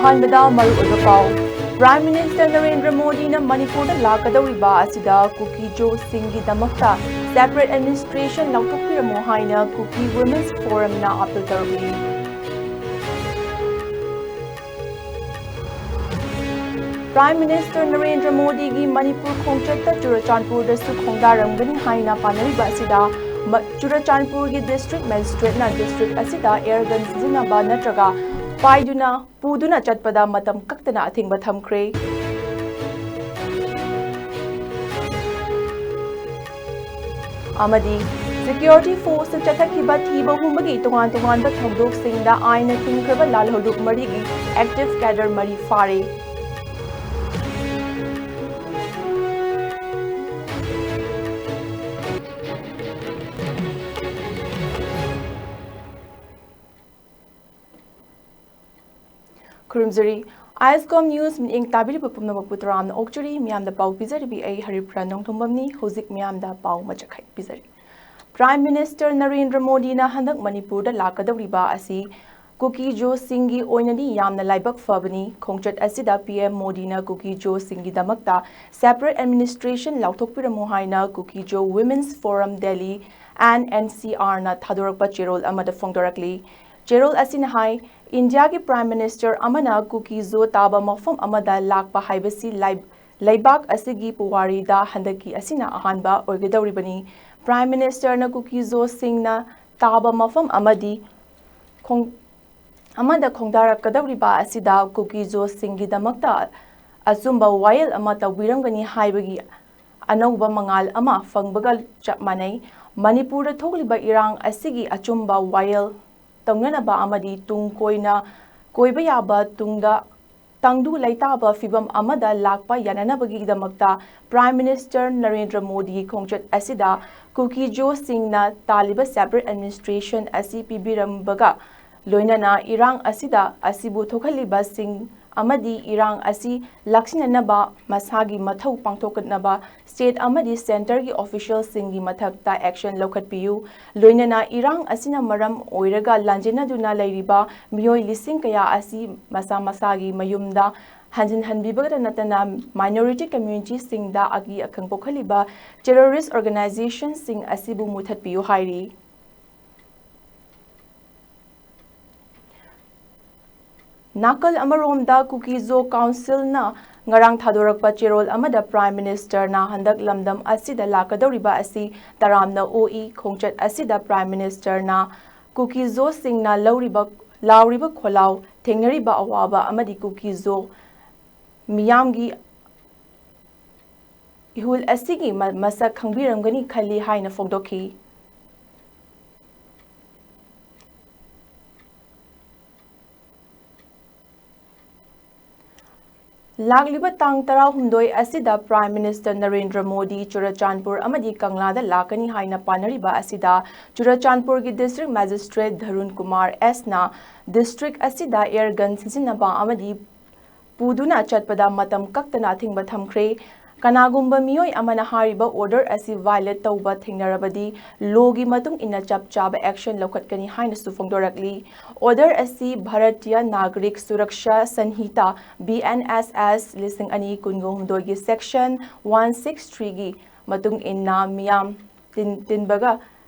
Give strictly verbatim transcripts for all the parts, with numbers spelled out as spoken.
ꯑꯍꯥꯟꯕꯗ ꯃꯔꯨꯑꯣꯏꯕ ꯄꯥꯎ꯫ Prime Minister ꯅꯔꯦꯟꯗ꯭ꯔ ꯃꯣꯗꯤꯅ ꯃꯅꯤꯄꯨꯔꯗ ꯂꯥꯛꯀꯗꯧꯔꯤꯕ ꯑꯁꯤꯗ ꯀꯨꯀꯤ ꯖꯣꯁꯤꯡꯒꯤꯗꯃꯛꯇ separate administration ꯂꯥꯎꯊꯣꯛꯄꯤꯔꯝꯃꯨ ꯍꯥꯏꯅ ꯀꯨꯀꯤ Women's Forumꯅ appeal ꯇꯧꯔꯛꯂꯤ꯫ Prime Minister Narendra ꯃꯣꯗꯤꯒꯤ ꯃꯅꯤꯄꯨꯔ ꯈꯣꯡꯆꯠꯇ ꯆꯨꯔꯆꯥꯟꯄꯨꯔꯗꯁꯨ ꯈꯣꯡꯗꯥꯔꯝꯒꯅꯤ ꯍꯥꯏꯅ ꯄꯥꯅꯔꯤꯕ ꯑꯁꯤꯗ, ꯃ-, ꯆꯨꯔꯆꯥꯟꯄꯨꯔꯒꯤ district magistrateꯅ district ꯑꯁꯤꯗ air gun ꯁꯤꯖꯤꯟꯅꯕ ꯅꯠꯇ꯭ꯔꯒ ꯄꯥꯏꯗꯨꯅ ꯄꯨꯗꯨꯅ ꯆꯠꯄꯗ ꯃꯇꯝ ꯀꯛꯇꯅ ꯑꯊꯤꯡꯕ ꯊꯝꯈ꯭ꯔꯦ꯫ ꯑꯃꯗꯤ security forceꯇ ꯆꯠꯊꯈꯤꯕ ꯊꯤꯕ ꯍꯨꯝꯕꯒꯤ ꯇꯣꯉꯥꯟ ꯇꯣꯉꯥꯟꯕ ꯊꯧꯗꯣꯛꯁꯤꯡꯗ ꯑꯥꯏꯟꯅ ꯊꯤꯡꯈ꯭ꯔꯕ ꯂꯥꯜꯍꯧꯂꯨꯞ ꯃꯔꯤꯒꯤ active cadre ꯃꯔꯤ ꯐꯥꯔꯦ꯫ ꯈꯨꯔꯨꯝꯖꯔꯤ꯫ ISCOM News ꯃꯤꯠꯌꯦꯡ ꯇꯥꯕꯤꯔꯤꯕ ꯄꯨꯝꯅꯃꯛꯄꯨ ꯇꯔꯥꯝꯅ ꯑꯣꯛꯆꯔꯤ꯫ ꯃꯤꯌꯥꯝꯗ ꯄꯥꯎ ꯄꯤꯖꯔꯤꯕꯤ ꯑꯩ ꯍꯔꯤꯄ꯭ꯔ ꯅꯣꯡꯊꯣꯡꯕꯝꯅꯤ꯫ ꯍꯧꯖꯤꯛ ꯃꯤꯌꯥꯝꯗ ꯄꯥꯎ ꯃꯆꯥꯈꯥꯏ ꯄꯤꯖꯔꯤ꯫ Prime Minister ꯅꯔꯦꯟꯗ꯭ꯔ ꯃꯣꯗꯤꯅ ꯍꯟꯗꯛ ꯃꯅꯤꯄꯨꯔꯗ ꯂꯥꯛꯀꯗꯧꯔꯤꯕ ꯑꯁꯤ ꯀꯨꯀꯤ ꯖꯣꯁꯤꯡꯒꯤ ꯑꯣꯏꯅꯗꯤ ꯌꯥꯝꯅ ꯂꯥꯏꯕꯛ ꯐꯕꯅꯤ꯫ ꯈꯣꯡꯆꯠ ꯑꯁꯤꯗ PM ꯃꯣꯗꯤꯅ ꯀꯨꯀꯤ ꯖꯣꯁꯤꯡꯒꯤꯗꯃꯛꯇ separate administration ꯂꯥꯎꯊꯣꯛꯄꯤꯔꯝꯃꯨ ꯍꯥꯏꯅ ꯀꯨꯀꯤ ꯖꯣ Women's Forum Delhi and NCRꯅ ꯊꯥꯗꯣꯔꯛꯄ ꯆꯦꯔꯣꯜ ꯑꯃꯗ ꯐꯣꯡꯗꯣꯔꯛꯂꯤ꯫ ꯆꯦꯔꯣꯜ ꯑꯁꯤꯅ ꯍꯥꯏ, ꯏꯟꯗꯤꯌꯥꯒꯤ Prime Minister ꯑꯃꯅ ꯀꯨꯀꯤ ꯖꯣ ꯇꯥꯕ ꯃꯐꯝ ꯑꯃꯗ ꯂꯥꯛꯄ ꯍꯥꯏꯕꯁꯤ ꯂꯥꯏ-, ꯂꯩꯕꯥꯛ ꯑꯁꯤꯒꯤ ꯄꯨꯋꯥꯔꯤꯗ ꯍꯟꯗꯛꯀꯤ ꯑꯁꯤꯅ ꯑꯍꯥꯟꯕ ꯑꯣꯏꯒꯗꯧꯔꯤꯕꯅꯤ꯫ Prime Ministerꯅ ꯀꯨꯀꯤ ꯖꯣꯁꯤꯡꯅ ꯇꯥꯕ ꯃꯐꯝ ꯑꯃꯗꯤ ꯈꯣꯡ-, ꯑꯃꯗ ꯈꯣꯡꯗꯥꯔꯛꯀꯗꯧꯔꯤꯕ ꯑꯁꯤꯗ ꯀꯨꯀꯤ ꯖꯣꯁꯤꯡꯒꯤꯗꯃꯛꯇ ꯑꯆꯨꯝꯕ ꯋꯥꯌꯦꯜ ꯑꯃ ꯇꯧꯕꯤꯔꯝꯒꯅꯤ ꯍꯥꯏꯕꯒꯤ ꯑꯅꯧꯕ ꯃꯉꯥꯜ ꯑꯃ ꯐꯪꯕꯒ ꯆꯞ ꯃꯥꯟꯅꯩ꯫ ꯃꯅꯤꯄꯨꯔꯗ ꯊꯣꯛꯂꯤꯕ ꯏꯔꯥꯡ ꯑꯁꯤꯒꯤ ꯑꯆꯨꯝꯕ ꯋꯥꯌꯦꯜ ꯇꯧꯅꯅꯕ ꯑꯃꯗꯤ ꯇꯨꯡ ꯀꯣꯏꯅ ꯀꯣꯏꯕ ꯌꯥꯕ ꯇꯨꯡꯗ ꯇꯪꯗꯨ ꯂꯩꯇꯥꯕ ꯐꯤꯚꯝ ꯑꯃꯗ ꯂꯥꯛꯄ ꯌꯥꯅꯅꯕꯒꯤꯗꯃꯛꯇ Prime Minister ꯅꯔꯦꯟꯗ꯭ꯔ ꯃꯣꯗꯤꯒꯤ ꯈꯣꯡꯆꯠ ꯑꯁꯤꯗ ꯀꯨꯀꯤ ꯖꯣꯁꯤꯡꯅ ꯇꯥꯜꯂꯤꯕ separate administration ꯑꯁꯤ ꯄꯤꯕꯤꯔꯝꯕꯒ ꯂꯣꯏꯅꯅ ꯏꯔꯥꯡ ꯑꯁꯤꯗ, ꯑꯁꯤꯕꯨ ꯊꯣꯛꯍꯜꯂꯤꯕꯁꯤꯡ ꯑꯃꯗꯤ ꯏꯔꯥꯡ ꯑꯁꯤ ꯂꯥꯛꯁꯤꯟꯅꯅꯕ ꯃꯁꯥꯒꯤ ꯃꯊꯧ ꯄꯥꯡꯊꯣꯛꯅꯕ state ꯑꯃꯗꯤ centreꯒꯤ officialꯁꯤꯡꯒꯤ ꯃꯊꯛꯇ action ꯂꯧꯈꯠꯄꯤꯌꯨ꯫ ꯂꯣꯏꯅꯅ ꯏꯔꯥꯡ ꯑꯁꯤꯅ ꯃꯔꯝ ꯑꯣꯏꯔꯒ ꯂꯥꯟꯖꯦꯟꯅꯗꯨꯅ ꯂꯩꯔꯤꯕ ꯃꯤꯑꯣꯏ ꯂꯤꯁꯤꯡ ꯀꯌꯥ ꯑꯁꯤ ꯃꯁꯥ ꯃꯁꯥꯒꯤ ꯃꯌꯨꯝꯗ ꯍꯟꯖꯤꯟꯍꯟꯕꯤꯕꯇ ꯅꯠꯇꯅ minority communityꯁꯤꯡꯗ ꯑꯀꯤ ꯑꯈꯪ ꯄꯣꯛꯍꯜꯂꯤꯕ terrorist organisationꯁꯤꯡ ꯑꯁꯤꯕꯨ ꯃꯨꯊꯠꯄꯤꯌꯨ ꯍꯥꯏꯔꯤ꯫ ꯅꯥꯀꯜ ꯑꯃꯔꯣꯝꯗ ꯀꯨꯀꯤꯖꯣ councilꯅ ꯉꯔꯥꯡ ꯊꯥꯗꯣꯔꯛꯄ ꯆꯦꯔꯣꯜ ꯑꯃꯗ Prime Ministerꯅ ꯍꯟꯗꯛ ꯂꯝꯗꯝ ꯑꯁꯤꯗ ꯂꯥꯛꯀꯗꯧꯔꯤꯕ ꯑꯁꯤ ꯇꯔꯥꯝꯅ ꯑꯣꯛꯏ꯫ ꯈꯣꯡꯆꯠ ꯑꯁꯤꯗ Prime Ministerꯅ ꯀꯨꯀꯤꯖꯣꯁꯤꯡꯅ ꯂꯧꯔꯤꯕ, ꯂꯥꯎꯔꯤꯕ ꯈꯣꯜꯂꯥꯎ, ꯊꯦꯡꯅꯔꯤꯕ ꯑꯋꯥꯕ ꯑꯃꯗꯤ ꯀꯨꯀꯤꯖꯣ ꯃꯤꯌꯥꯝꯒꯤ ꯏꯍꯨꯜ ꯑꯁꯤꯒꯤ ꯃ-, ꯃꯁꯛ ꯈꯪꯕꯤꯔꯝꯒꯅꯤ ꯈꯜꯂꯤ ꯍꯥꯏꯅ ꯐꯣꯡꯗꯣꯛꯈꯤ꯫ ꯂꯥꯛꯂꯤꯕ ꯇꯥꯡ ꯇꯔꯥꯍꯨꯝꯗꯣꯏ ꯑꯁꯤꯗ Prime Minister ꯅꯔꯦꯟꯗ꯭ꯔ ꯃꯣꯗꯤ ꯆꯨꯔꯆꯥꯟꯄꯨꯔ ꯑꯃꯗꯤ ꯀꯪꯂꯥꯗ ꯂꯥꯛꯀꯅꯤ ꯍꯥꯏꯅ ꯄꯥꯅꯔꯤꯕ ꯑꯁꯤꯗ, ꯆꯨꯔꯆꯥꯟꯄꯨꯔꯒꯤ District Magistrate ꯙꯔꯨꯟ ꯀꯨꯃꯥꯔ ꯑꯦꯁꯅ district ꯑꯁꯤꯗ air gun ꯁꯤꯖꯤꯟꯅꯕ ꯑꯃꯗꯤ ꯄꯨꯗꯨꯅ ꯆꯠꯄꯗ ꯃꯇꯝ ꯀꯛꯇꯅ ꯑꯊꯤꯡꯕ ꯊꯝꯈ꯭ꯔꯦ꯫ ꯀꯅꯥꯒꯨꯝꯕ ꯃꯤꯑꯣꯏ ꯑꯃꯅ ꯍꯥꯏꯔꯤꯕ order ꯑꯁꯤ violate ꯇꯧꯕ ꯊꯦꯡꯅꯔꯕꯗꯤ lawꯒꯤ ꯃꯇꯨꯡ ꯏꯟꯅ ꯆꯞ ꯆꯥꯕ action ꯂꯧꯈꯠꯀꯅꯤ ꯍꯥꯏꯅꯁꯨ ꯐꯣꯡꯗꯣꯔꯛꯂꯤ꯫ Order ꯑꯁꯤ Bharatiya ꯅꯥꯒꯔꯤꯛ Suraksha ꯁꯟꯍꯤꯇꯥ, B N S S, ꯂꯤꯁꯤꯡ ꯑꯅꯤ ꯀꯨꯟꯒ ꯍꯨꯝꯗꯣꯏꯒꯤ section one six threeꯒꯤ ꯃꯇꯨꯡ ꯏꯟꯅ ꯃꯤꯌꯥꯝ ꯇꯤꯟ-, ꯇꯤꯟꯕꯒ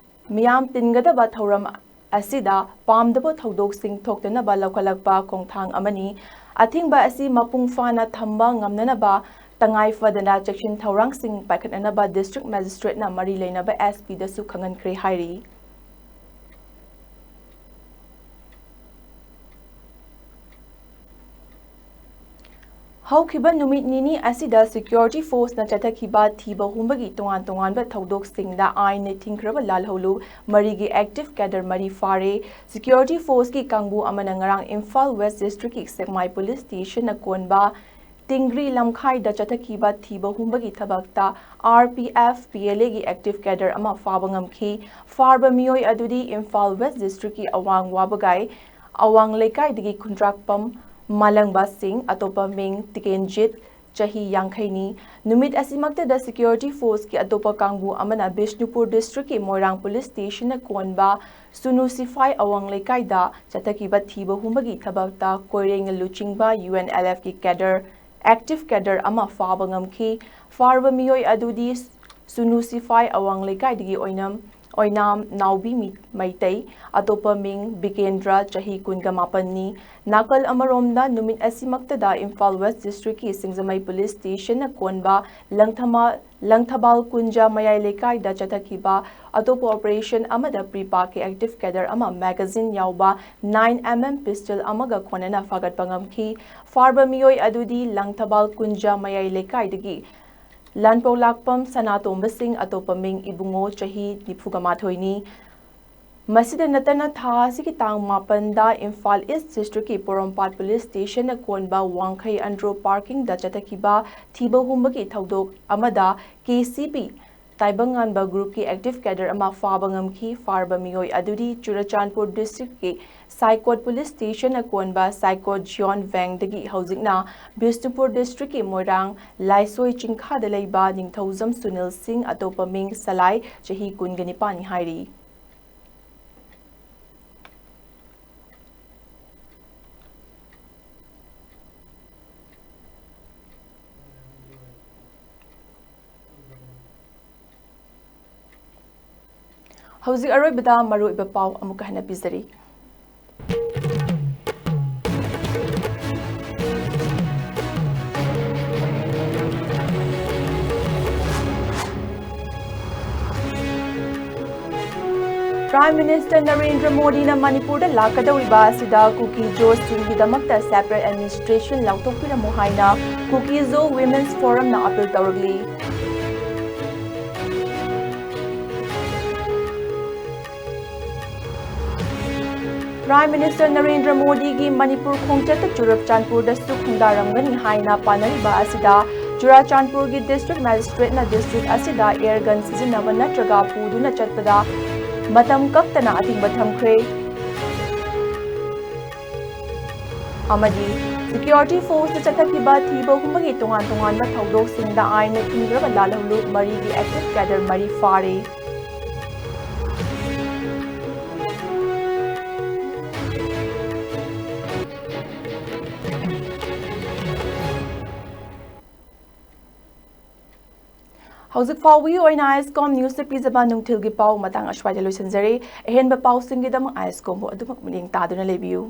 ꯃꯤꯌꯥꯝ ꯇꯤꯟꯒꯗꯕ ꯊꯧꯔꯝ ꯑꯁꯤꯗ ꯄꯥꯝꯗꯕ ꯊꯧꯗꯣꯛꯁꯤꯡ ꯊꯣꯛꯇꯅꯕ ꯂꯧꯈꯠꯂꯛꯄ ꯈꯣꯡꯊꯥꯡ ꯑꯃꯅꯤ꯫ ꯑꯊꯤꯡꯕ ꯑꯁꯤ ꯃꯄꯨꯡ ꯐꯥꯅ ꯊꯝꯕ ꯉꯝꯅꯅꯕ ꯇꯉꯥꯏ ꯐꯗꯅ ꯆꯦꯛꯁꯤꯟ ꯊꯧꯔꯥꯡꯁꯤꯡ ꯄꯥꯏꯈꯠꯅꯅꯕ District Magistrateꯅ ꯃꯔꯤ ꯂꯩꯅꯕ S Pꯗꯁꯨ ꯈꯪꯍꯟꯈ꯭ꯔꯦ ꯍꯥꯏꯔꯤ꯫ ꯍꯧꯈꯤꯕ ꯅꯨꯃꯤꯠ ꯅꯤꯅꯤ ꯑꯁꯤꯗ security forceꯅ ꯆꯠꯊꯈꯤꯕ ꯊꯤꯕ ꯍꯨꯝꯕꯒꯤ ꯇꯣꯉꯥꯟ ꯇꯣꯉꯥꯟꯕ ꯊꯧꯗꯣꯛꯁꯤꯡꯗ ꯑꯥꯏꯟꯅ ꯊꯤꯡꯈ꯭ꯔꯕ ꯂꯥꯜꯍꯧꯂꯨ ꯃꯔꯤꯒꯤ active cadre ꯃꯔꯤ ꯐꯥꯔꯦ꯫ Security forceꯀꯤ ꯀꯥꯡꯕꯨ ꯑꯃꯅ ꯉꯔꯥꯡ ꯏꯝꯐꯥꯜ West Districtꯀꯤ ꯁꯦꯛꯃꯥꯏ Police Stationꯅ ꯀꯣꯟꯕ ꯇꯤꯡꯒ꯭ꯔꯤ ꯂꯝꯈꯥꯏꯗ ꯆꯠꯊꯈꯤꯕ ꯊꯤꯕ ꯍꯨꯝꯕꯒꯤ ꯊꯕꯛꯇ R P F P L Aꯒꯤ active cadre ꯑꯃ ꯐꯥꯕ ꯉꯝꯈꯤ꯫ ꯐꯥꯔꯕ ꯃꯤꯑꯣꯏ ꯑꯗꯨꯗꯤ ꯏꯝꯐꯥꯜ West Districtꯀꯤ ꯑꯋꯥꯡ ꯋꯥꯕꯒꯥꯏ ꯑꯋꯥꯡ ꯂꯩꯀꯥꯏꯗꯒꯤ ꯈꯨꯟꯗ꯭ꯔꯥꯛꯄꯝ ꯃꯥꯂꯪꯕ ꯁꯤꯡ, ꯑꯇꯣꯞꯄ ꯃꯤꯡ ꯇꯤꯀꯦꯟꯖꯤꯠ, ꯆꯍꯤ ꯌꯥꯡꯈꯩꯅꯤ꯫ ꯅꯨꯃꯤꯠ ꯑꯁꯤꯃꯛꯇꯗ security forceꯀꯤ ꯑꯇꯣꯞꯄ ꯀꯥꯡꯕꯨ ꯑꯃꯅ ꯕꯤꯁꯅꯨꯄꯨꯔ districtꯀꯤ ꯃꯣꯏꯔꯥꯡ police stationꯅ ꯀꯣꯟꯕ ꯁꯨꯅꯨ ꯁꯤꯐꯥꯏ ꯑꯋꯥꯡ ꯂꯩꯀꯥꯏꯗ ꯆꯠꯊꯈꯤꯕ ꯊꯤꯕ ꯍꯨꯝꯕꯒꯤ ꯊꯕꯛꯇ ꯀꯣꯏꯔꯦꯡꯅ ꯂꯨꯆꯤꯡꯕ UNLFꯀꯤ cadre, active cadre ꯑꯃ ꯐꯥꯕ ꯉꯝꯈꯤ꯫ ꯐꯥꯔꯕ ꯃꯤꯑꯣꯏ ꯑꯗꯨꯗꯤ ꯁꯨꯅꯨ ꯁꯤꯐꯥꯏ ꯑꯋꯥꯡ ꯂꯩꯀꯥꯏꯗꯒꯤ ꯑꯣꯏꯅꯝ, ꯑꯣꯏꯅꯥꯝ ꯅꯥꯎꯕꯤ ꯃꯤ-, ꯃꯩꯇꯩ, ꯑꯇꯣꯞꯄ ꯃꯤꯡ ꯕꯤꯀꯦꯟꯗ꯭ꯔ, ꯆꯍꯤ ꯀꯨꯟꯒ ꯃꯥꯄꯟꯅꯤ꯫ ꯅꯥꯀꯜ ꯑꯃꯔꯣꯝꯗ, ꯅꯨꯃꯤꯠ ꯑꯁꯤꯃꯛꯇꯗ ꯏꯝꯐꯥꯜ West districtꯀꯤ ꯁꯤꯡꯖꯃꯩ police stationꯅ ꯀꯣꯟꯕ ꯂꯪꯊꯃꯥ-, ꯂꯪꯊꯕꯥꯜ ꯀꯨꯟꯖ ꯃꯌꯥꯏ ꯂꯩꯀꯥꯏꯗ ꯆꯠꯊꯈꯤꯕ ꯑꯇꯣꯞꯄ operation ꯑꯃꯗ PREPAKꯀꯤ active cadre ꯑꯃ magazine ꯌꯥꯎꯕ nine MM pistol ꯑꯃꯒ ꯀꯣꯟꯅꯅ ꯐꯥꯒꯠꯄ ꯉꯝꯈꯤ꯫ ꯐꯥꯔꯕ ꯃꯤꯑꯣꯏ ꯑꯗꯨꯗꯤ ꯂꯪꯊꯕꯥꯜ ꯀꯨꯟꯖ ꯃꯌꯥꯏ ꯂꯩꯀꯥꯏꯗꯒꯤ ꯂꯥꯟꯄꯧꯂꯥꯛꯄꯝ ꯁꯅꯥꯇꯣꯝꯕ ꯁꯤꯡ, ꯑꯇꯣꯞꯄ ꯃꯤꯡ ꯏꯕꯨꯡꯉꯣ, ꯆꯍꯤ ꯅꯤꯐꯨꯒ ꯃꯥꯊꯣꯏꯅꯤ꯫ ꯃꯁꯤꯗ ꯅꯠꯇꯅ, ꯊꯥ ꯑꯁꯤꯒꯤ ꯇꯥꯡ ꯃꯥꯄꯟꯗ ꯏꯝꯐꯥꯜ East districtꯀꯤ ꯄꯣꯔꯣꯝꯄꯥꯠ police stationꯅ ꯀꯣꯟꯕ ꯋꯥꯡꯈꯩ ꯑꯟꯗ꯭ꯔꯣ parkingꯗ ꯆꯠꯊꯈꯤꯕ ꯊꯤꯕ ꯍꯨꯝꯕꯒꯤ ꯊꯧꯗꯣꯛ ꯑꯃꯗ KCP ꯇꯥꯏꯕꯪꯉꯥꯟꯕ groupꯀꯤ active cadre ꯑꯃ ꯐꯥꯕ ꯉꯝꯈꯤ꯫ ꯐꯥꯔꯕ ꯃꯤꯑꯣꯏ ꯑꯗꯨꯗꯤ ꯆꯨꯔꯆꯥꯟꯄꯨꯔ districtꯀꯤ ꯁꯥꯏꯀꯣꯠ police stationꯅ ꯀꯣꯟꯕ ꯁꯥꯏꯀꯣꯠ ꯖꯤꯌꯣꯟ ꯋꯦꯡꯗꯒꯤ ꯍꯧꯖꯤꯛꯅ ꯕꯤꯁꯅꯨꯄꯨꯔ districtꯀꯤ ꯃꯣꯏꯔꯥꯡ ꯂꯥꯏꯁꯣꯏ ꯆꯤꯡꯈꯥꯗ ꯂꯩꯕ ꯅꯤꯡꯊꯧꯖꯝ ꯁꯨꯅꯤꯜ ꯁꯤꯡ, ꯑꯇꯣꯞꯄ ꯃꯤꯡ ꯁꯂꯥꯏ, ꯆꯍꯤ ꯀꯨꯟꯒ ꯅꯤꯄꯥꯟꯅꯤ ꯍꯥꯏꯔꯤ꯫ ꯍꯧꯖꯤꯛ ꯑꯔꯣꯏꯕꯗ ꯃꯔꯨꯑꯣꯏꯕ ꯄꯥꯎ ꯑꯃꯨꯛꯀ ꯍꯟꯅ ꯄꯤꯖꯔꯤ꯫ Prime Minister ꯅꯔꯦꯟꯗ꯭ꯔ ꯃꯣꯗꯤꯅ ꯃꯅꯤꯄꯨꯔꯗ ꯂꯥꯛꯀꯗꯧꯔꯤꯕ ꯑꯁꯤꯗ ꯀꯨꯀꯤ ꯖꯣꯁꯁꯤꯡꯒꯤꯗꯃꯛꯇ separate administration ꯂꯥꯎꯊꯣꯛꯄꯤꯔꯝꯃꯨ ꯍꯥꯏꯅ ꯀꯨꯀꯤ ꯖꯣ Women's Forumꯅ appeal ꯇꯧꯔꯛꯂꯤ꯫ Prime Minister Narendra ꯃꯣꯗꯤꯒꯤ ꯃꯅꯤꯄꯨꯔ ꯈꯣꯡꯆꯠꯇ ꯆꯨꯔꯆꯥꯟꯄꯨꯔꯗꯁꯨ ꯈꯣꯡꯗꯥꯔꯝꯒꯅꯤ ꯍꯥꯏꯅ ꯄꯥꯅꯔꯤꯕ ꯑꯁꯤꯗ ꯆꯨꯔꯆꯥꯟꯄꯨꯔꯒꯤ district magistrateꯅ district ꯑꯁꯤꯗ air gun ꯁꯤꯖꯤꯟꯅꯕ ꯅꯠꯇ꯭ꯔꯒ ꯄꯨꯗꯨꯅ ꯆꯠꯄꯗ ꯃꯇꯝ ꯀꯛꯇꯅ ꯑꯊꯤꯡꯕ ꯊꯝꯈ꯭ꯔꯦ꯫ ꯑꯃꯗꯤ ꯁꯦꯀ꯭ꯌꯨꯔꯤꯇꯤ ꯐꯣꯔꯁꯇ ꯆꯠꯊꯈꯤꯕ ꯊꯤꯕ ꯍꯨꯝꯕꯒꯤ ꯇꯣꯉꯥꯟ ꯇꯣꯉꯥꯟꯕ ꯊꯧꯗꯣꯛꯁꯤꯡꯗ ꯑꯥꯏꯟꯅ ꯊꯤꯡꯈ꯭ꯔꯕ ꯂꯥꯜꯍꯧꯂꯨꯞ ꯃꯔꯤꯒꯤ ꯑꯦꯛꯇꯤꯚ ꯀꯦꯗꯔ ꯃꯔꯤ ꯐꯥꯔꯦ꯫ ꯍꯧꯖꯤꯛ ꯐꯥꯎꯕꯒꯤ ꯑꯣꯏꯅ ꯑꯥꯏ ꯑꯦꯁ ꯀꯣꯝ ꯅ꯭ꯌꯨꯁꯇ ꯄꯤꯖꯕ ꯅꯨꯡꯊꯤꯜꯒꯤ ꯄꯥꯎ ꯃꯇꯥꯡ ꯑꯁ꯭ꯋꯥꯏꯗ ꯂꯣꯏꯁꯤꯟꯖꯔꯦ꯫ ꯑꯍꯦꯟꯕ ꯄꯥꯎꯁꯤꯡꯒꯤꯗꯃꯛ ꯑꯥꯏ ꯑꯦꯁ ꯀꯣꯝꯕꯨ ꯑꯗꯨꯃꯛ ꯃꯤꯠꯌꯦꯡ ꯇꯥꯗꯨꯅ ꯂꯩꯕꯤꯌꯨ꯫